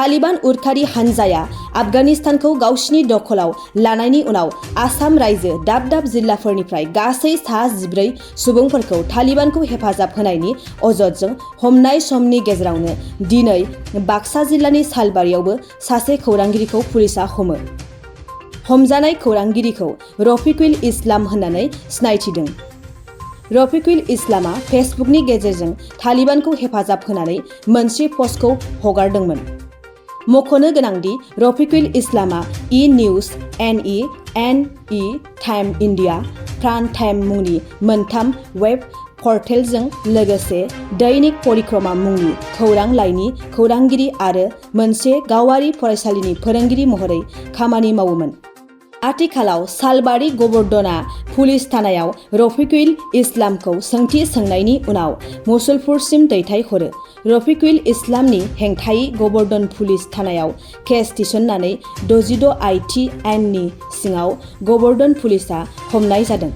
तालिबान उदखारि हानजाया आफगानिस्तानखौ गावसिनि दखलाव लानायनि उनाव आसाम रायजो दाब दाब जिल्लाफोरनिफ्राय गासै सा 14 सुबुंफोरखौ तालिबानखौ हेफाजाब होनायनि अजदजों हमनाय समनि गेजेरावनो दिनै बाक्सा जिल्लानि सालबारियावबो सासे खौरांगिरिखौ पुलिसआ हमो। हमजानाय खौरांगिरिखौ रफिकुल इस्लाम होननानै सिनायथिदों। रफिकुल इस्लामा फेसबुकनि गेजेरजों तालिबानखौ हेफाजाब होनानै मोनसे पस्टखौ हगारदोंमोन। मख'नो गोनांदि रफिकुल इस्लामा ई-निउज, NE, टाइम इन्डिया, प्रान टाइम मुंनि मोनथाम वेब पर्टेलजों लोगोसे दैनिक परिक्रमा मुंनि खौरां लाइनि खौरांगिरि आरो मोनसे गावारि फरायसालिनि फोरोंगिरि महरै खामानि मावोमोन। आथिखालाव सालबारि गबर्दना पुलिस थानायाव रफिकुल इस्लामखौ सोंथि सोंनायनि उनाव मुसलपुरसिम दैथायहरो। रफिकुल इस्लामनि हेंथायै गबर्दन पुलिस थानायाव केस थिसननानै 66 IT आयेननि सिङाव गबर्दन पुलिसआ हमनाय जादों।